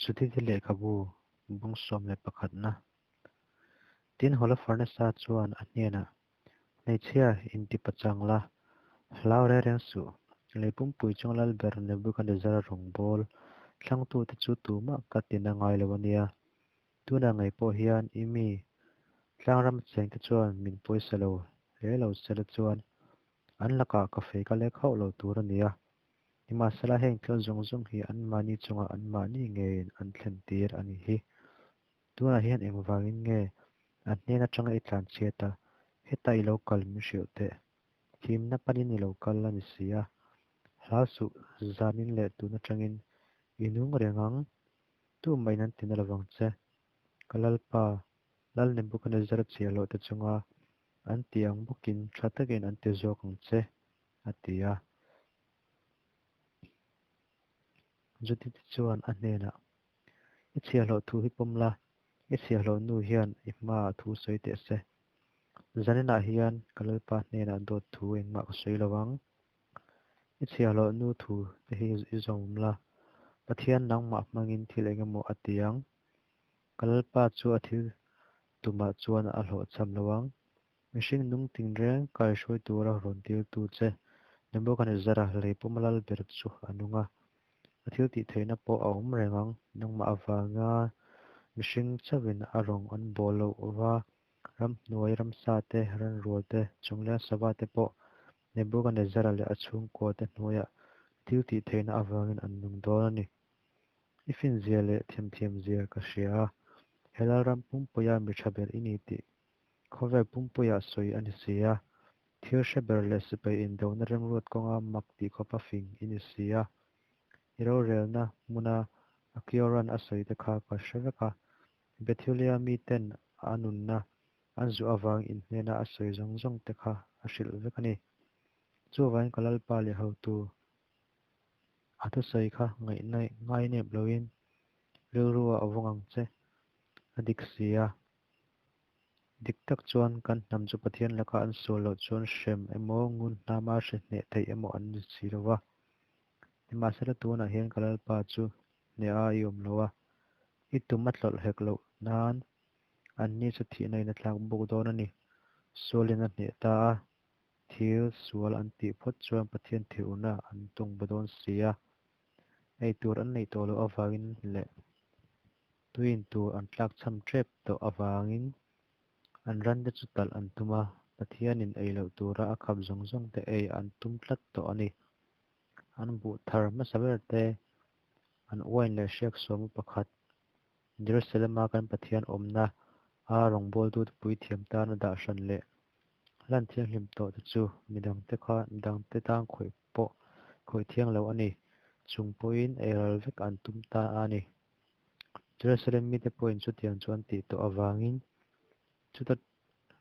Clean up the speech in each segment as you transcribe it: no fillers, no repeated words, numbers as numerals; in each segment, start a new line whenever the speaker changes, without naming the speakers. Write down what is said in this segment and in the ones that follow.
Judith-i lehkhabu bung 11 na. Tin, Holofernes-a chuan a hnenah, Hmeichhia, intipachang la, hlau reng reng suh. Lei pumpui chunga lalber Nebukanezzar-a rawngbawl thlangtute chu tumah ka tina ngai lo a nia. Tunah ngei pawh hian i mi tlangram chengte chuan min pawisa lo hle lo sela chuan an lakah ka fei ka lek hauh lo tur a ni a. Nimahsela heng thil zawng zawng hi anmahni chungah anmahni ngeiin an thlen tir a nih hi. Tunah hian engvangin nge an hnen atanga i tlanchhiat a, heta i lo kal min hrilh teh. Himna panin i lo kal a ni si a. Hlau suh, zanin leh tun atangin i nung reng ang. Tumahin an tina lovang che. Ka Lalpa, Lal Nebukanezzar-a chhiahhlawhte chunga an tih ang bawkin tha takin an ti zawk ang che, a ti a. Judith-i chuan a hnenah, I chhiahhlawh thu hi pawm la, i chhiahhlawh nu hian i hmaah thu sawi teh se. Zaninah hian ka Lalpa hnenah dawt thu engmah ka sawi lo ang. I chhiahhlawh nu thu te hi i zawm la, Pathian nangmah hmangin thil engemaw a ti ang. Ka Lalpa chu a thil tumah chuan a hlawhchham lo ang. Mihring nung tinreng kaihruai tura rawn tirtu che Nebukanezzar-a lei puma lal ber chu a nung a, a thil tih theihna pawh a awm reng ang. Nangmah avanga mihring chauhin a rawng an bawl loh va, ramhnuai ramsa te, ranrual te, chungleng sava te pawh Nebukanezzar-a leh a chhungkua te hnuaiah thil tih theihna avangin an nung dawn a ni. I finzia leh themthiamzia ka hria a, he lalram pumpuia mi tha ber i ni tih Khawvel pumpuiah sawi a ni si a, thil hre ber leh sipai indona remruat kawnga mak tih khawpa fing i ni si a. I rorelna hmuna Akioran a sawi te kha ka hre vek a, Bethulia miten a nunna an zuah avangin in hnena a sawi zawng zawng te kha a hrilh vek a ni. Chuvangin ka Lalpa leh hotu a thusawi kha ngainep loin rilru ah vawng ang che, a dik si a. Dik tak chuan kan hnam chu Pathian laka an sual loh chuan hrem emaw, ngun hnama hre hneh theih emaw an ni si lo va. Nimahsela tunah hian ka Lalpa chu hneha i awm lo a, i tum a tlawlh hek loh nan anni chu thihna in a tlak buk dawn a ni. Sualin a hneh ta a, thil sual an tih phawt chuan Pathian thihurna an tawng ba dawn si a, ei tur an neih tawh loh avangin leh Tuin tur an tlakchham tep tawh avangin an rante chu talh an tum a, Pathianin ei loh tura a khap zawng zawng te ei an tum tlat tawh a ni. An buh thar hmasa ber te, an uain leh hriak sawma pakhat, Jerusalem-a kan Pathian awmna a rawngbawltute puithiam tana dah hran leh hlan thianghlim tawh te chu midangte kha midangte tan khawih pawh khawih thiang lo a ni chung pawhin ei ral vek an tum ta a ni. Jerusalem mite pawhin chutiang chu an tih tawh avangin chuta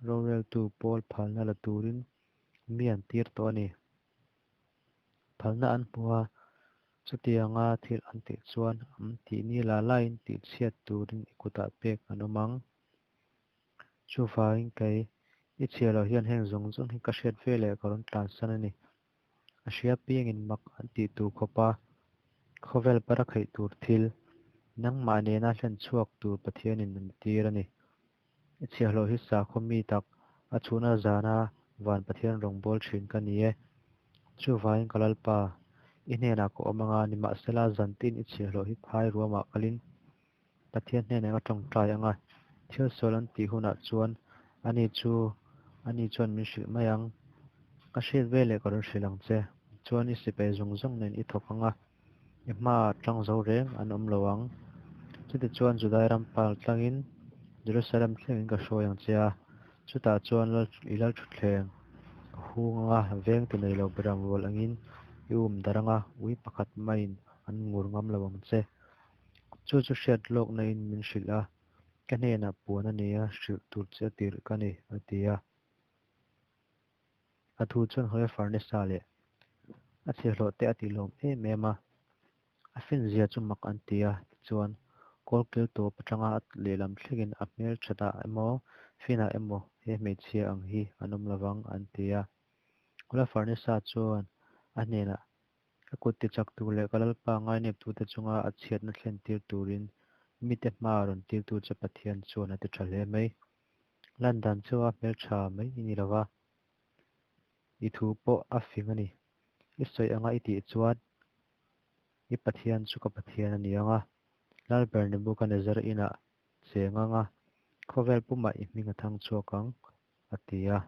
roreltu pawl phalna la turin mi an tir tawh a ni. Phalna an hmu a, chutianga thil an tih chuan an tih ni la laiin tihchhiat turin i kutah pek an awm ang. Chuvangin kei, i chhia loh hian heng zawng zawng hi ka hriat veleh ka rawn tlansan a ni. A hria piangin mak an tih tur khawpa khawvel para kheih tur thil, nangmah nena hlen chhuak tur Pathianin an tir a ni. I chhiahhlawh hi sakhaw mi tak, a chhuna zana van Pathian rawngbâwl thin ka ni e. Chuvangin ka Lalpa, i hnenah ka awm anga, nimahsela zantin i chhiahhlawh hi phai ruamah kalin Pathian hnenah ka tawngtai anga, thil sual an tih hunah chuan ani chu ani chuan min hrilh mai ang. Ka hriat veleh ka rawn hrilh ang che. Chuan i sipai zawng zawng nen i thawk anga, i hmaah tang zo reng an awm lo ang. Chutichuan Judai ram pal tlangin Jerusalem thlengin ka hruai ang che a, chutah chuan i lalthutthleng ka hung anga, vengtu nei lo beram rual angin i um darh anga, ui pakhat maiin an ngur ngam lo ang che. Chu chu hriat lawkna in min hrilh a, ka hnenah puan a nia, hrilh tur che a tirh ka ni, a ti a. A thu chuan Holofernes-a leh a chhiahhlawh te a tihlawm em em a, a finzia chu mak an ti a, tichuan kawlkil tawp atanga a lehlam thlengin a hmelthatah emaw finah emaw he hmeichhia ang hi an awm lovang an ti a. Holofernes-a chuan a hnenah. Ka kut tichaktu leh ka lalpa ngaineptute chunga a chhiatna thlentir turin mite hmaa rawn tirtu che Pathian chuan a ti tha hle mai. Lan dan chauha hmeltha mai i ni lo va, i thu pawh a fing a ni. I sawi anga i tih chuan i Pathian chu ka Pathian a ni ang a, Lalber Nebukadnezzara inah cheng ang a, khawvel pumah i hming a thang chhuak ang, a ti a.